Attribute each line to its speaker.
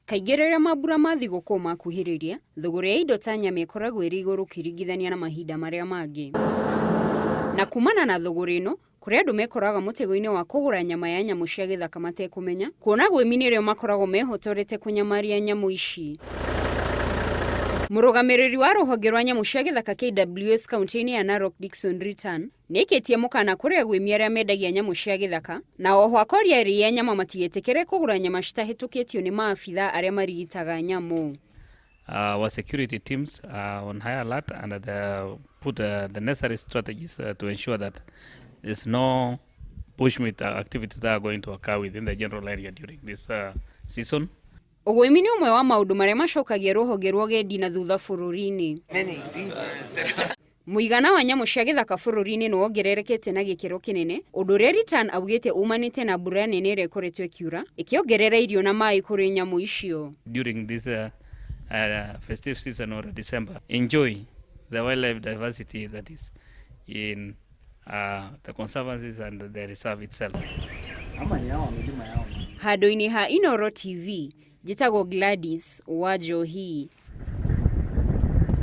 Speaker 1: Kaingĩ rĩrĩa mambura ma thigũkũ makuhĩrĩria, thũgũrĩ ya indo ta nyama ĩkoragwo ĩrĩ igũrũ ũkĩringithania na mahinda marĩa mangĩ. Na kumana na thũgũrĩ ĩno, kũrĩ andũ mekoraga mũtego-inĩ wa kũgũra nyama ya nyamũ cia gĩthaka matekũmenya, kuona agwĩmi nĩrĩo makoragwo mehotorete kũnyamaria nyamũ ici. Mũrũgamĩrĩri wa rũhonge rwa nyamũ cia gĩthaka KWS kaunti-inĩ ya Narok Dickson Ritan, Nĩaikĩtie mũkana kũrĩ aguĩmi arĩa mendagia nyamũ cia gĩthaka na oho akoria arĩi a nyama matigetĩkĩre kũgũra nyama citahĩtũkĩtio nĩ maabithaa arĩa marigitaga nyamũ.
Speaker 2: Our security teams are on high alert and they put the necessary strategies to ensure that there's no bushmeat activities that are going to occur within the general area during this season.
Speaker 1: Ũguĩmi nĩ ũmwe wa maũndũ marĩa macokagia rũhonge rwa ũgendi na thutha bũrũri-inĩ. Mũigana wa nyamũ cia gĩthaka bũrũri-inĩ nĩ wongererekete na gĩkĩro kĩnene, ũndũ ũrĩa Ritan augĩte umanĩte na mbura nene ĩrĩa ĩkoretwo ĩkiura, ĩkĩongerera irio na maĩ kũrĩ nyamũ icio.
Speaker 2: During this festive season or December, enjoy the wildlife diversity that is in the conservancies and the reserve itself.
Speaker 1: Handũ-inĩ ha Inooro TV, njĩtagwo Gladys Wanjohi.